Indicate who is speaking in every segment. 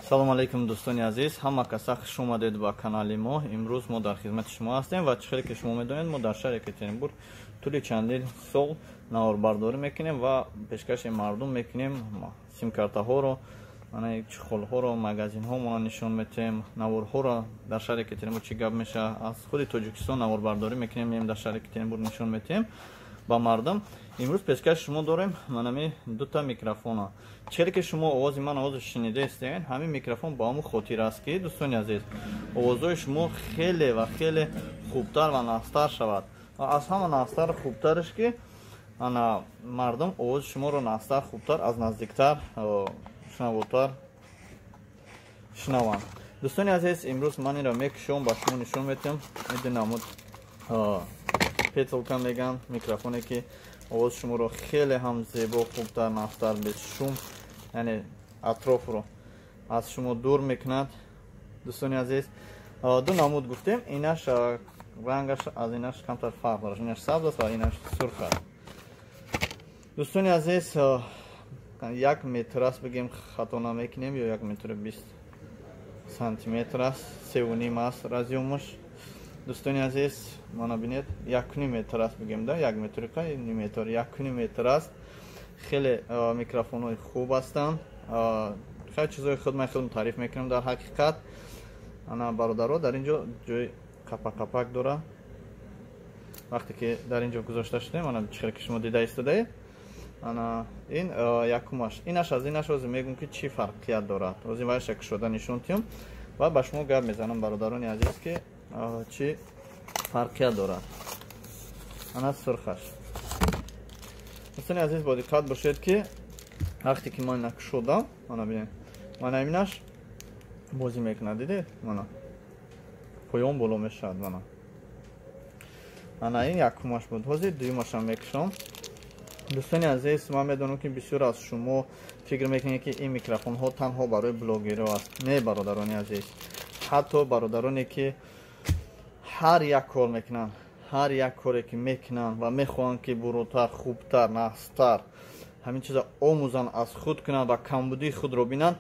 Speaker 1: Салому алейкум, дӯстони азиз, ҳама каса хуш омадед ба канали мо. Имрӯз мо дар хизмати шумо ҳастем ва чӣ хеле ки шумо медонед, мо дар шаҳри Екатеринбург тӯли чандин сол наворбардорӣ мекунем ва пешкаши мардум мекунем симкартаҳоро, чехолҳоро, магазинҳомона нишон метиҳем, наворҳоро дар шаҳри Екатеринбург чӣ гап мешавад, аз худи Тоҷикистон наворбардорӣ мекунем, меем дар шаҳри Екатеринбург нишон метиҳем ба мардум. Имрӯз пешкаши шумо дорем манами дута микрофона. Чире ки шумо овози ман овози шунидаистед, ҳамин микрофон ба ҳамун хотир аст, ки, дӯстони азиз, овозҳои шумо хеле ва хеле хубтар ва нағзтар шавад. Ва аз ҳама нағзтар, хубтараш, ки ана мардум овози шуморо нағзтар, хубтар, аз наздиктар, шунавотар шунаванд. Дӯстони азиз, имрӯз ман инро мекушом, ба шумо нишон метиҳам. Медунамуд петелка меган, микрофоне ки овози шуморо хеле ҳам зебо, хубтар, нағзтар, бешум, яъне атрофро аз шумо дур мекунад. Дӯстони азиз, ду намуд гуфтем, инаш рангаш аз инаш камтар фарқ дорад, инаш сабз аст ва инаш сурх аст. Дӯстони азиз, 1 метр аст, бигем, хато намекунем, ё 1 метру 20 сантиметр аст, 3,5 аст разъёмаш. Дӯстони азиз, мана бинед, 1,5 метр аст, бигем да, 1 метру ним метр, 1,5 метр аст. Хеле микрофонҳои хуб ҳастанд. Хеле чизҳои худ ман худам таъриф мекунам. Дар ҳақиқат, ана, бародаро, дар ин ҷо ҷои қапақ-қапак дора. Вақте ки дар ин ҷо гузошта шудем, ана чӣ хеле ки шумо дида истодаед, ана ин якумаш, инаш аз инаш ҳозир мегӯм, ки чӣ фарқият дорад. Ҳозир вайша кушода нишон тиҳам ва ба шумо гап мезанам, бародарони азиз, ки чӣ фарқият дорад. Ана сурхаш. Дӯстони азиз, бо диққат бошед, ки вақте ки ман накушодам, ана бинед, мана инаш бозӣ мекунад, дидед, мана поён боло мешавад. Мана, ана ин якумаш буд, ҳозир дуюмашам мекушам. Дӯстони азиз, ман медонам, ки бисёр аз шумо фикр мекунед, ки ин микрофонҳо танҳо барои блогерҳо аст. Не, бародарони азиз, ҳатто бародароне ки ҳар як кор мекунанд, ҳар як коре ки мекунанд ва мехоҳанд, ки буротар, хубтар, нағзтар ҳамин чиза омӯзанд, аз худ кунанд ва камбудии худро бинанд,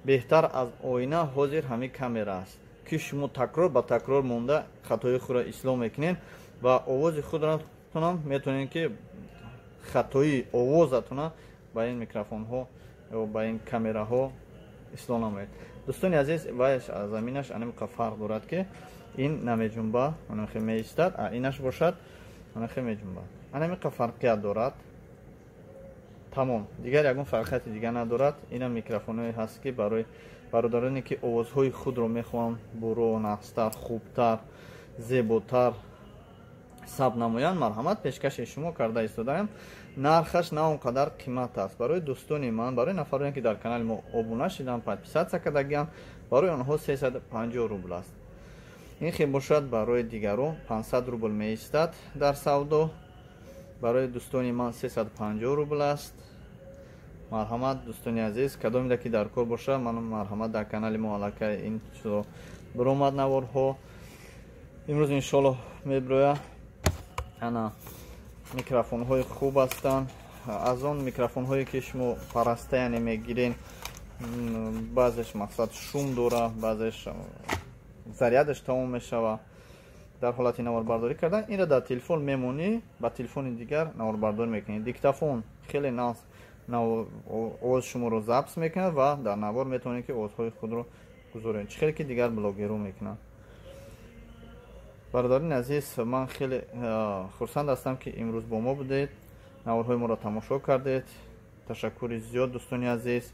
Speaker 1: беҳтар аз оина ҳозир ҳамин камера аст, ки шумо такрор ба такрор монда хатои худро ислоҳ мекунед ва овози худратонам метавонед, ки хатои овозатона ба ин микрофонҳо ё ба ин камераҳо ислоҳ намоед. Дӯстони азиз, вайш аз заминаш анамиқа фарқ дорад, ки ин намеҷунба, анахе меистад, а инаш бошад, анахе меҷунба. Анамиқа фарқият дорад, тамом, дигар ягон фарқияти дигар надорад. Ина микрофонҳое ҳаст, ки барои бародароне ки овозҳои худро мехоҳанд буро, нағзтар, хубтар, зеботар сабт намоянд, марҳамат, пешкаши шумо карда истодаем. Нархаш на он қадар қимат аст. Барои дӯстони ман, барои нафароне ки дар канали мо обуна шиданд, подписаться кардагианд, барои онҳо 350 рубл аст. Ин хел бошад, барои дигарон 500 рубл меистад дар савдо. Барои дӯстони ман 350 рубл аст. Марҳамат, дӯстони азиз, кадомеда ки дар кор бошад, ман марҳамат, дар канали мо аллакай ин чизо биромад, наворҳо имрӯз иншоаллоҳ мебироя. Ана микрофонҳои хуб ҳастанд. Аз он микрофонҳое ки шумо параста, яъне мегирен, баъзеш мақсад шум дора, баъзеш зарядаш тамом мешава дар ҳолати наворбардорӣ кардан. Инро дар телефон мемонӣ, ба телефони дигар наворбардорӣ мекунӣ. Диктофон хеле нағз овози шуморо запис мекунад ва дар навор метавонед, ки овозҳои худро гузоред, чӣ хеле ки дигар блогерҳо мекунанд. Бародарини азиз, ман хеле хурсанд ҳастам, ки имрӯз бо мо будед, наворҳои моро тамошо кардед. Ташаккури зиёд, дӯстони азиз.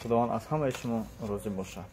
Speaker 1: Худованд аз ҳамаи шумо розӣ бошад.